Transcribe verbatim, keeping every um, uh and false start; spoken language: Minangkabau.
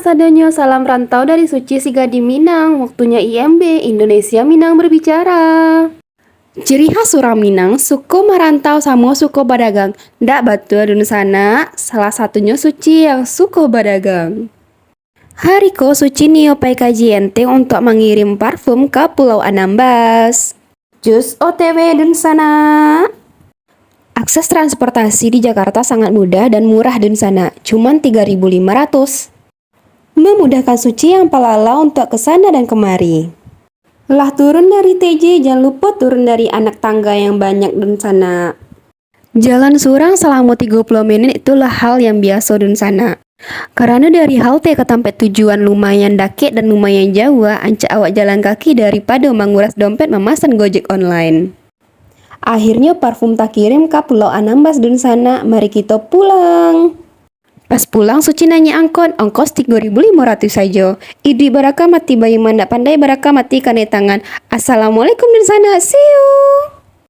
Sadonyo salam rantau dari Suci Siga di Minang, waktunyo I M B, Indonesia Minang berbicara. Ciri khas urang Minang, suko marantau samo suko badagang. Ndak batua dunsanak, salah satunyo Suci yang suko badagang. Hari ko Suci nio pai ka J N T untuak mangirim parfum ka Pulau Anambas. Just O T W dunsanak. Akses transportasi di Jakarta sangat mudah dan murah dunsanak, cuman tiga ribu lima ratus. Memudahkan Suci yang palalau untuak ke sana dan kemari. Lah turun dari T J, jan lupo turun dari anak tangga yang banyak dunsanak. Jalan surang salamo tigo puluah menit itulah hal yang biaso dunsanak. Karano dari halte ka tampek tujuan lumayan dakek dan lumayan jauah, ancak awak jalan kaki daripado manguras dompet mamasan Gojek online. Akhirnyo parfum takirim ka Pulau Anambas dunsanak, mari kito pulang. Pas pulang Suci naiak angkot, ongkos tigo ribu limo ratus sajo. Iduik baraka mati, baiman ndak pandai baraka mati kanai tangan. Assalamualaikum dunsanak, see you.